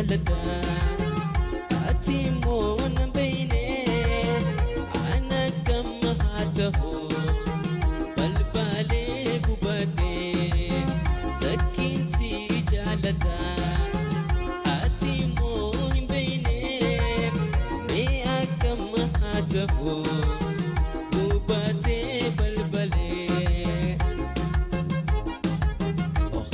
Jaalladha ati immoo na beeyne ana gamma haa ta'u balbalee gubadhe sakkiin si jaalladha ati immoo hin beeyne mee akkam haa ta'u gubatee balbalee. Oh,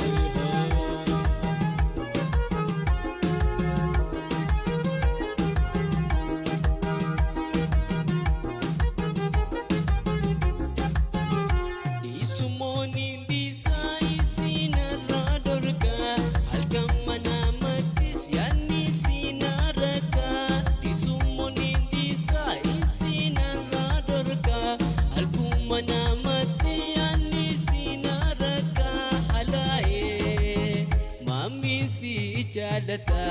Isumoonni dhiisaa isinarraa dorgaa halkan mana mattis yaadni isinarra rakkaa. Isumoonni dhiisaa isinarraa dorgaa halkan mana matti yaadni isinarra rakkaa. Halaayee maamii si jaalata.